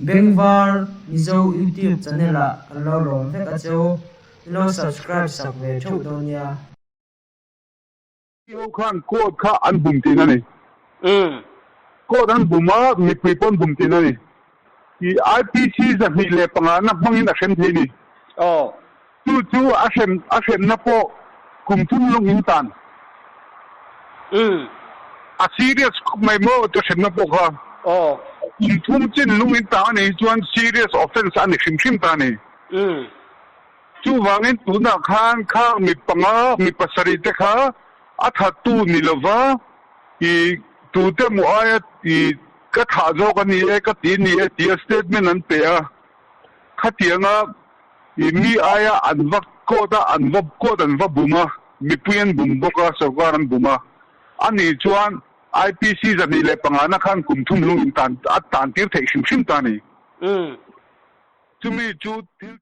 Bengvar Mizo YouTube channel ah kan lo lawm vek a cheu, in lo subscribe sak ve theuh dawn nia. Ho khan court kha an bum tihna a ni. Court an bum a, mipui pawh an bum tihna a ni. I IPC 205 na hmangin a hrem thei ni. Chu chu a hrem a hremna pawh kum thum lung in tan. A serious khawp mai maw chu hremna pawh kha. Kum thum chin lung in tang a nih hi chuan serious offence a ni hrim hrim ta a ni. Chuvangin tunah khan kha mi panga, mi pasarih te kha a thattu ni lova i tute maw aia i ka thah zawk a ni e, ka ti ni e tia statement an pe a. Khatianga i mi aia an va court a, an va court an va bum a, mipui an bum bawk a, sorkar an bum a. Ani chuan IPC 205 na khan kum thum lung in tan a tan tir theih hrim hrim ta a ni. Chumi chu thil.